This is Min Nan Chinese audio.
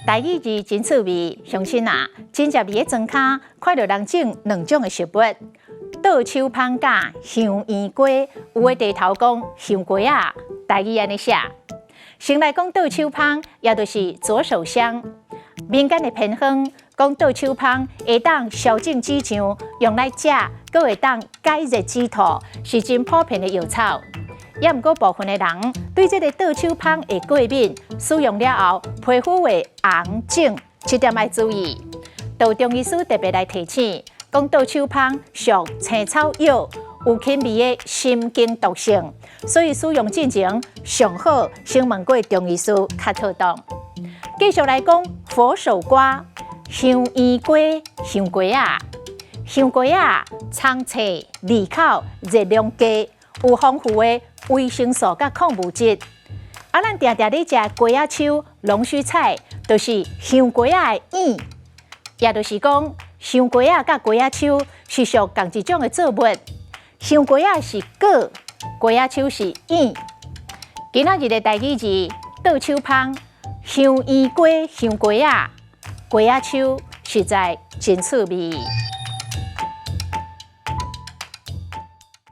台語字真趣味，鄉親啊，真濟佇咧莊跤看著人種兩種的植物，倒手芳佮香圓瓜，有的地頭講香瓜仔，台語按呢寫。先來講倒手芳，也就是左手香。民間的偏方講倒手芳會當消腫止脹，用來食，閣會當解熱止吐，是真普遍的藥草。也毋過部分的人對這个倒手芳會過敏，使用了後皮膚會紅腫，這點愛注意。就中醫師特別來提醒，講倒手芳屬青草藥，有輕微的神經毒性，所以使用進前上好先問過中醫師較妥當。繼續來講佛手瓜、香圓瓜、香瓜仔、香瓜仔，蔥脆利口，熱量低，有豐富的維生素佮礦物質。啊，咱定定咧食瓜仔鬚、龍鬚菜，就是香瓜仔的葉，也就是講，香瓜仔佮瓜仔鬚是屬仝一種的作物。香瓜仔是果，瓜仔鬚是葉。今仔日的台語字，倒手芳、香圓瓜、香瓜仔、瓜仔鬚，實在真趣味。